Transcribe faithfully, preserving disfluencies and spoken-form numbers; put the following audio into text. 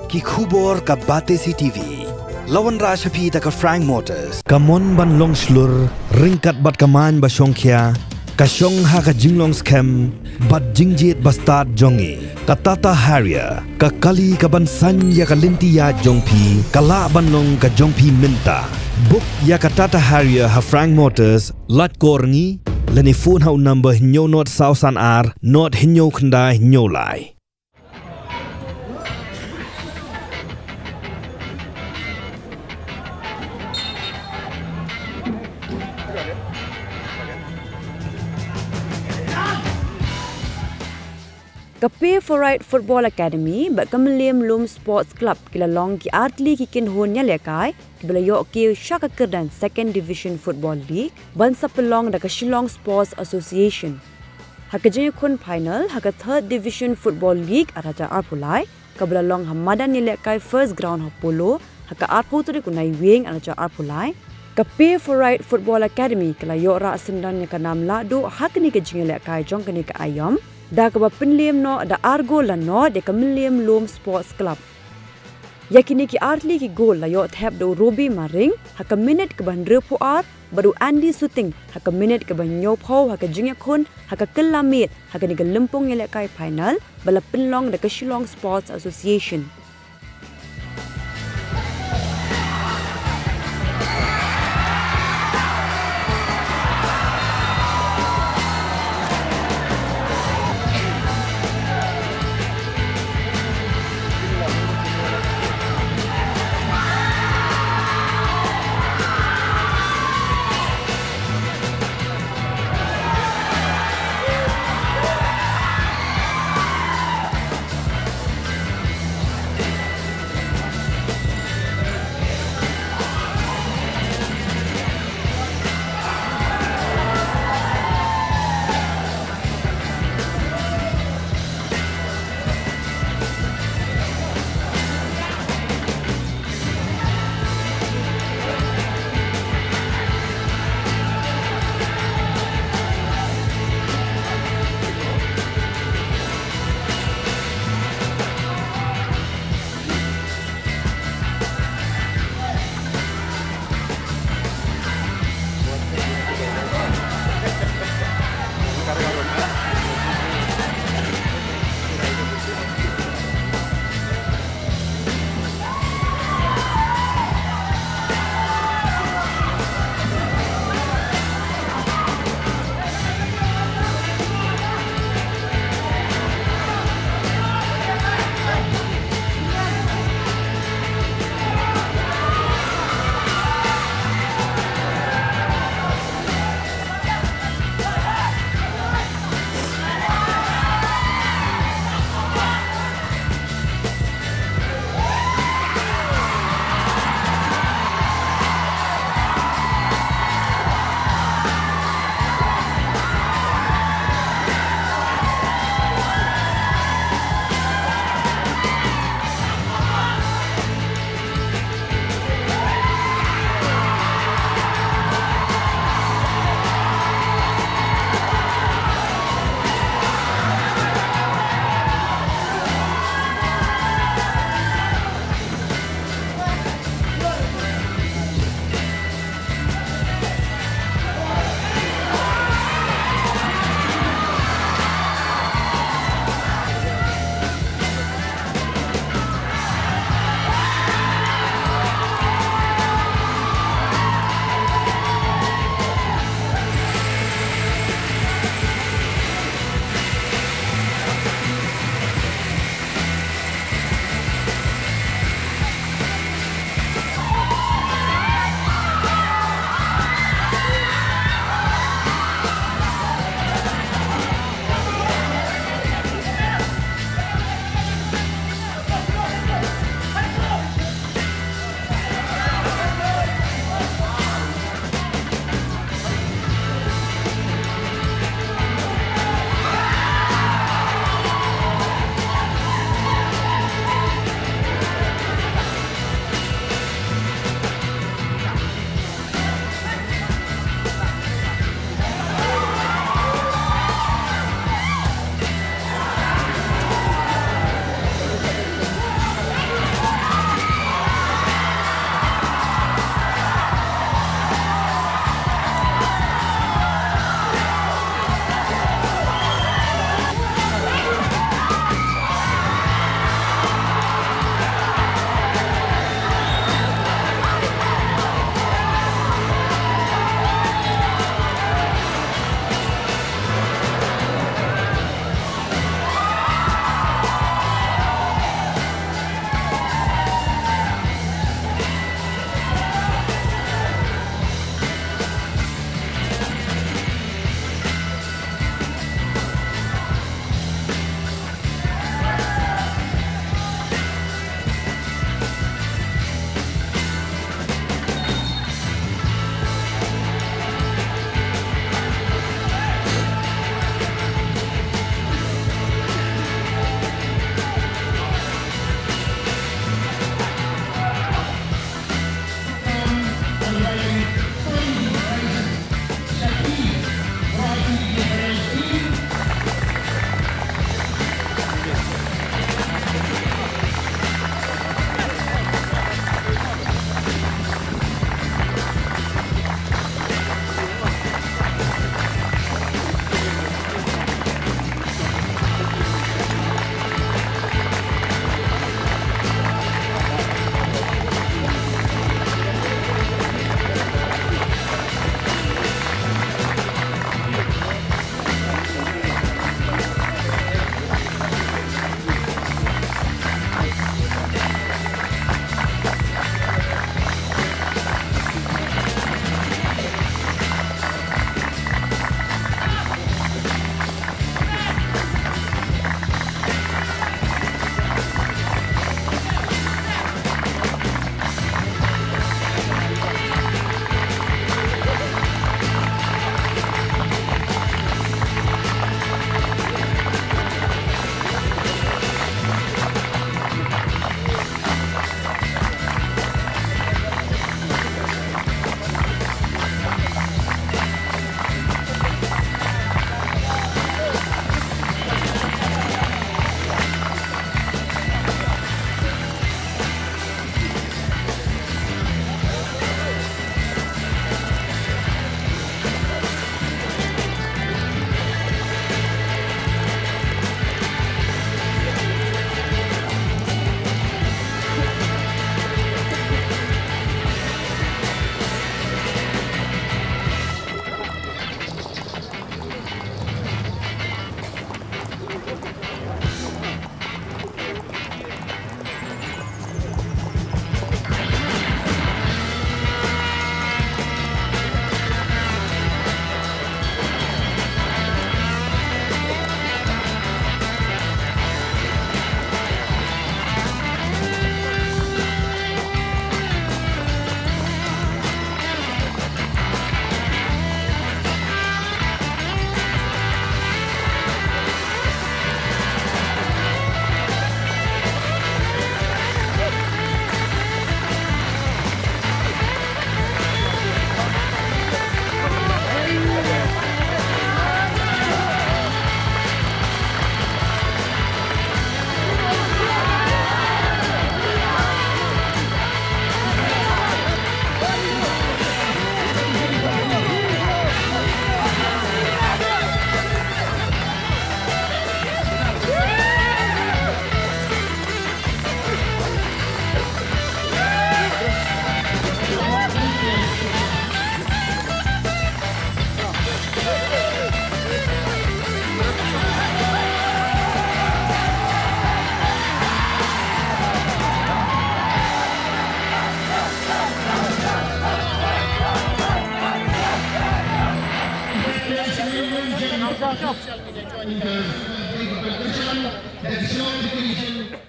Ki khubor ka Batesi TV. La wanrah sha phi da ka Frank Motors. Ka mon ban long shlur, ryngkat bad ka main ba shongkhia, ka shong ha ka jinglong skhem bad jingjied ba stad jong ngi. Ka Tata Harrier, ka kali ka ban saiñ ïa ka lynti ïaid jong phi, ka lah ban long ka jong phi mynta. Book ïa ka Tata Harrier ha Frank Motors, lait kor ngi, lane phone ha u number hynñiew nod saw san ar, nod hynñiew khyndai hynñiew lai. Ka Pay for Right Football Academy bad ka Mylliem Lum Sports Club ki la long ki artylli ki kynhun ïalehkai kiba la ïoh kiew sha ka kyrdan Second Division Football League ban sa pynlong da ka Shillong Sports Association. Ha ka jingïakhun final ha ka Third Division Football League ar hajar arphew lai, kaba la long ha madan ïalehkai First Ground ha Polo, ha ka arphew tarik u Naiwieng ar hajar arphew lai, ka Pay for Right Football Academy ka la ïoh rah syndon ïa ka nam lahduh ha kane ka jingïalehkai jong kane ka aïom, da kaba pynliem noh da ar gol la nod ïa ka Mylliem Lum Sports Club. Ïa kine ki artylli ki gol la ïoh thep da u Robi Maring ha ka minit kaba hynriewphew ar bad u Andy Suting ha ka minit kaba hynñiewphew ha ka jingïakhun ha ka kylla miet ha kane ka lympung ïalehkai final ba la pynlong da ka Shillong Sports Association. Special Media Joint Leaders, Big Competition, National Division.